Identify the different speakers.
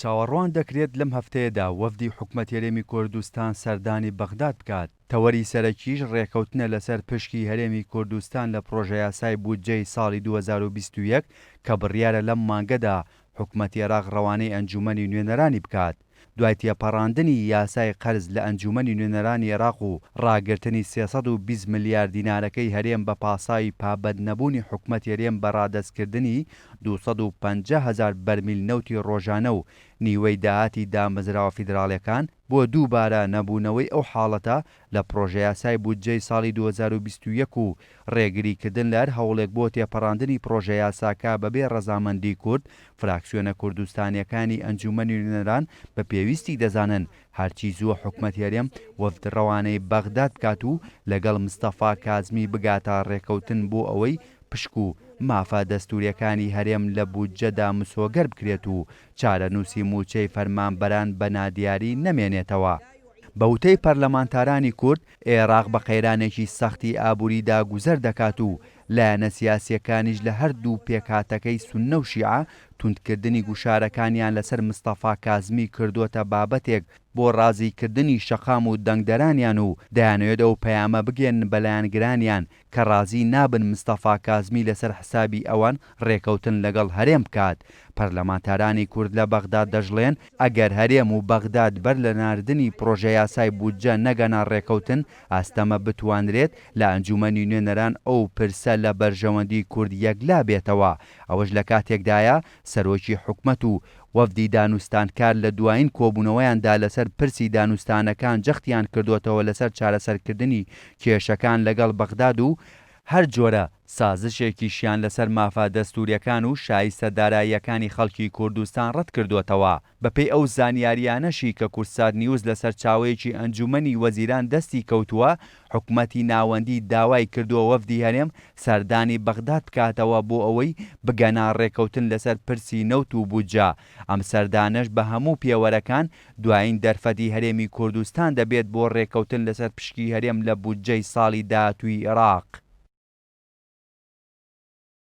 Speaker 1: چاوەڕوان دەکرێت لەم هەفتەیەدا وەفدی حکومەتی هەرێمی کوردستان سەردانی بەغداد بکات، تەوەری سەرەکیش ڕێکەوتنە لەسەر پشکی هەرێمی کوردستان لە پڕۆژەیاسای بودجەی ساڵی 2021 کە بڕیارە لەم مانگەدا حکومەتی عێراق ڕەوانەی ئەنجوومەنی نوێنەرانی بکات. دوای تێپەڕاندنی یاسای قەرز لە ئەنجوومەنی نوێنەرانی عێراق و ڕاگرتنی 320 ملیار دینارەکەی هەرێم بە پاساوی پابەندنەبوونی حکومەتی هەرێم بە ڕادەستکردنی 250 هەزار بەرمیل نەوتی ڕۆژانە و نیوەی داهاتی دامەزراوە فیدراڵیەکان، بۆ دووبارە نەبوونەوەی ئەو حاڵەتە لە پڕۆژەیاسای بودجەی ساڵی 2021 و ڕێگریکردن لە هەر هەوڵێک بۆ تێپەڕاندنی پڕۆژەیاساکە بەبێ ڕەزامەندی کورد، فراکسیۆنە کوردستانییەکانی ئەنجوومەنی نوێنەران بە پێویستی دەزانن هەرچی زووە حکومەتی هەرێم وەفد ڕەوانەی بەغداد بکات و لەگەڵ مستەفا کازمی بگاتە ڕێکەوتن بۆ ئەوەی پشک و مافە دەستوورییەکانی هەرێم لە بودجەدا مسۆگەر بکرێت و چارەنووسی مووچەی فەرمانبەران بە نادیاری نەمێنێتەوە. بە وتەی پەرلەمانتارانی کورد، ئێراق بە قەیرانێکی سەختی ئابووریدا گوزەر دەکات و لایەنە سیاسییەکانیش لە هەردوو پێکهاتەکەی سوننە و شیعە توندکردنی گوشارەکانیان لەسەر مستەفا کازمی کردۆتە بابەتێک بۆ ڕازیکردنی شەقام و دەنگدەرانیان و دەیانەوێت ئەو پەیامە بگەیەنن بە لایەنگرانیان کە ڕازی نابن مستەفا کازمی لەسەر حسابی ئەوان ڕێکەوتن لەگەڵ هەرێم بکات. پەرلەمانتارانی کورد لە بەغداد دەشڵێن، ئەگەر هەرێم و بەغداد بەر لە ناردنی پڕۆژەیاسای بودجە نەگەنە ڕێکەوتن، ئاستەمە بتوانرێت لە ئەنجومەنی نوێنەران ئەو پرسە لە بەرژەوەندی کورد یەکلا بێتەوە. ئەوەش لە کاتێکدایە سەرۆکی حکومەت و وەفدی دانوستانکار لە دوایین کۆبوونەوەیاندا لەسەر پرسی دانوستانەکان جەختیان کردۆتەوە لەسەر چارەسەرکردنی کێشەکان لەگەڵ بەغداد و هەر جۆرە سازشێکیشیان لەسەر مافە دەستووریەکان و شایستە داراییەکانی خەڵکی کوردستان ڕەتکردۆتەوە. بەپێی ئەو زانیارییانەشی کە کوردسات نیوز لە سەرچاوەیەکی ئەنجوومەنی وەزیران دەستی کەوتووە، حکومەتی ناوەندی داوای کردووە وەفدی هەرێم سەردانی بەغداد بکاتەوە بۆ ئەوەی بگەنە ڕێکەوتن لەسەر پرسی نەوت و بودجە، ئەم سەردانەش بە هەموو پێوەرەکان دوایین دەرفەتی هەرێمی کوردستان دەبێت بۆ ڕێکەوتن لەسەر پشکی هەرێم لە بودجەی ساڵی داهاتووی عێراق.